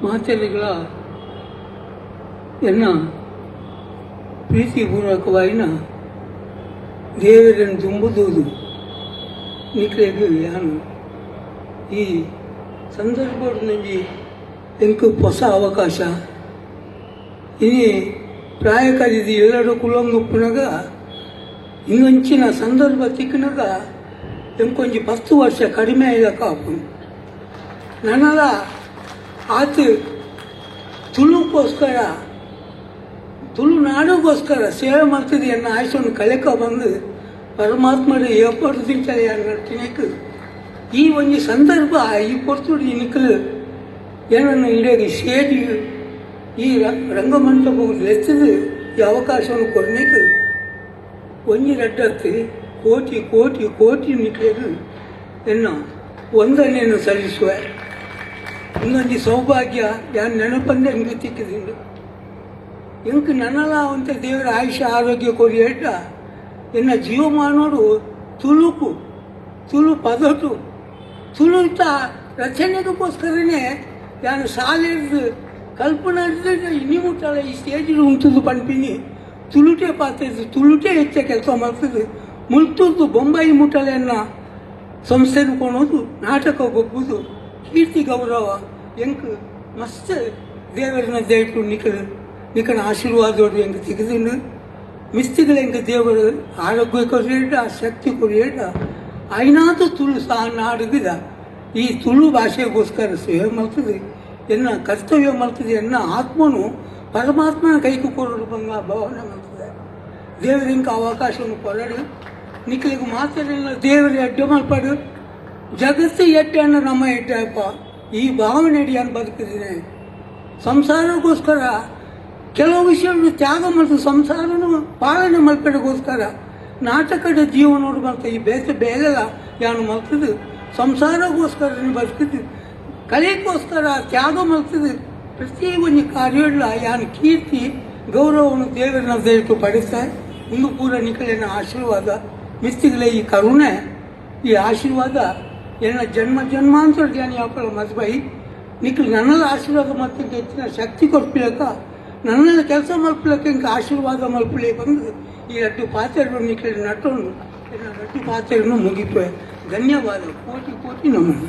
ಮಾತೆರೆಗ್ಲ ಎನ್ನ ಪ್ರೀತಿಪೂರ್ವಕವಾಯಿನ ದೇವರನ್ನು ದುಂಬುದೂದು ನಿಕ್ಲೆಗ್ ಯಾನು ಈ ಸಂದರ್ಭಡ್ ಒಂಜಿ ಎಂಕ್ ಪೊಸ ಅವಕಾಶ. ಇನಿ ಪ್ರಾಯ ಕರಿದ್ ಎಲ್ಲರೂ ಕುಲೊಂದು ಉಪ್ಪುನಗ, ಇಂದಂಚಿನ ಸಂದರ್ಭ ತಿಕ್ಕುನಗ ಎಂಕೊಂಜಿ 10 ವರ್ಷ ಕಡಿಮೆ ಆಯ್ಲಕ ಆಪುಂಡು. ನನಲ ಆತ್ ತುಳುಕ್ಕೋಸ್ಕರ, ತುಳುನಾಡುಗೋಸ್ಕರ ಸೇವೆ ಮಾಡ್ತಿದ್ದು ಎನ್ನ ಆಯುಷನ್ನು ಕಳೆಕ ಬಂದು ಪರಮಾತ್ಮರು ಏರ್ಪಾಡು ನಡ್ತಿನಕ್ ಈ ಒಂಜಿ ಸಂದರ್ಭ, ಈ ಪೊರ್ತುಡು ನಿಕ್ಲು ಏನನ್ನು ಇಡೀ ಸೇರಿ ಈ ರಂಗಮಂಟಪ ಲೆತ್ತದು ಈ ಅವಕಾಶವನ್ನು ಕೊಡ್ಲಿಕ್ಕೆ ಒಂಜಿ ರಡ್ಡತ್ತು ಕೋಟಿ ಕೋಟಿ ಕೋಟಿ ನಿಕ್ಲೆಗ್ ಎನ್ನ ವಂದನೆಯನ್ನು ಸಲ್ಲಿಸುವೆ. ಇನ್ನೊಂದು ಸೌಭಾಗ್ಯ ಯಾನ್ ನೆನಪಂದೆ ಎಂಕ್ ತಿಕ್ಕಿದಿಂಡು. ಎಂಕ್ ನನಲ ಅಂತ ದೇವರ ಆಯುಷ್ಯ ಆರೋಗ್ಯ ಕೊರಿ ಹೇಳ್ಟ ಎನ್ನ ಜೀವಮಾನೋಡು ತುಳುಕು, ತುಳು ಪದಟು, ತುಳುತ ರಚನೆಗೋಸ್ಕರನೇ ಯಾನು ಸಾಲೆರ್ದು ಕಲ್ಪನೆ ಇನಿ ಮುಟ್ಟಲ ಈ ಸ್ಟೇಜ್ ಉಂಟುದು ಪನ್ಪಿನಿ ತುಳುಟೆ ಪಾತ್ರೆ, ತುಳುಟೆ ಹೆಚ್ಚ ಕೆಲಸ ಮಾಡ್ತದೆ. ಮುಲ್ತುರ್ದು ಬೊಂಬಾಯಿ ಮುಟ್ಟಲೆನ್ನ ಸಂಸ್ಥೆನು ಕೊಣೋದು, ನಾಟಕ ಗೊಬ್ಬುದು, ಕೀರ್ತಿ ಗೌರವ ಎಂಕ್ ಮಸ್ತ್ ದೇವರನ್ನ ದಯಟು ನಿಕಲ್ ನಿಕನ ಆಶೀರ್ವಾದೋಡು ಎಂಕ್ ತಿಕ್ಕುದುಂಡು. ಮಿಸ್ತಿಗಳು ಎಂಕ್ ದೇವರು ಆರೋಗ್ಯ ಕೊರಿಯೇಟ, ಶಕ್ತಿ ಕೊರಿಯೇಟ, ಐನಾತು ತುಳು ಸಹ ನಾಡುಗಿದ ಈ ತುಳು ಭಾಷೆಗೋಸ್ಕರ ಸೇವೆ ಮಾಡ್ತದೆ, ಎನ್ನ ಕರ್ತವ್ಯ ಮಾಡ್ತದೆ. ಎನ್ನ ಆತ್ಮನು ಪರಮಾತ್ಮನ ಕೈಗೆ ಕೊರಡು ಬಂದ ಭಾವನೆ ಮಾಡ್ತದೆ. ದೇವರಿಂಕ ಅವಕಾಶವನ್ನು ಕೊರಡು. ನಿಕ್ಲಿಗೆ ಮಾತಾಡಿಲ್ಲ. ದೇವರು ಎಡ್ಡೆ ಮಲ್ಪಡು. ಜಗತ್ತು ಎಡ್ಡೆ ಅನ್ನ ನಮ್ಮ ಎಡ್ಡೆಪ್ಪ. ಈ ಭಾವನೆ ಅಡಿಯನ್ನು ಬದುಕಿದ್ದೀನಿ. ಸಂಸಾರಕ್ಕೋಸ್ಕರ ಕೆಲವು ವಿಷಯವನ್ನು ತ್ಯಾಗ ಮತ್ತು ಸಂಸಾರನು ಪಾಲನೆ ಮಲ್ಪೆಡಗೋಸ್ಕರ ನಾಟಕದ ಜೀವನೋಡು ಮತ್ತೆ ಈ ಬೇಸ ಬೇಲೆಲ್ಲ ಯಾನು ಮಲ್ತದು, ಸಂಸಾರಕ್ಕೋಸ್ಕರ ಬದುಕಿದ್ದು, ಕಲೆಗೋಸ್ಕರ ತ್ಯಾಗ ಮಲ್ತದು, ಪ್ರತಿ ಒಂದು ಕಾರ್ಯಗಳ ಯಾನು ಕೀರ್ತಿ ಗೌರವವನ್ನು ದೇವರನ್ನ ದಯವಿಟ್ಟು ಪಡಿಸ್ತಾರೆ. ಇಂದು ಪೂರ ನಿಕಲಿನ ಆಶೀರ್ವಾದ, ಮಿಸ್ತಿಗಳ ಈ ಕರುಣೆ, ಈ ಆಶೀರ್ವಾದ ಎನ್ನ ಜನ್ಮ ಜನ್ಮಾಂತರ ಜ್ಞಾನಿ ಯಾಪಲ ಮದ್ಬೈ. ನಿಕ್ಲು ನನ್ನೆಲ್ಲ ಆಶೀರ್ವಾದ ಮತ್ತು ಹೆಚ್ಚಿನ ಶಕ್ತಿ ಕೊಡ್ಪಿಲಕ, ನನ್ನೆಲ್ಲ ಕೆಲಸ ಮಲ್ಪಲಕ್ಕ ಇಂಕ ಆಶೀರ್ವಾದ ಮಲ್ಪಲಿ ಬಂದು ಈ ರಡ್ಡು ಪಾತ್ರೆಗಳು ನಿಕ್ಲು ನಟೊಂಡು ಎನ್ನ ರಡ್ಡು ಪಾತ್ರೆಗಳನ್ನು ಮುಗಿಪೆ. ಧನ್ಯವಾದ, ಕೋಟಿ ಕೋಟಿ ನಮನ.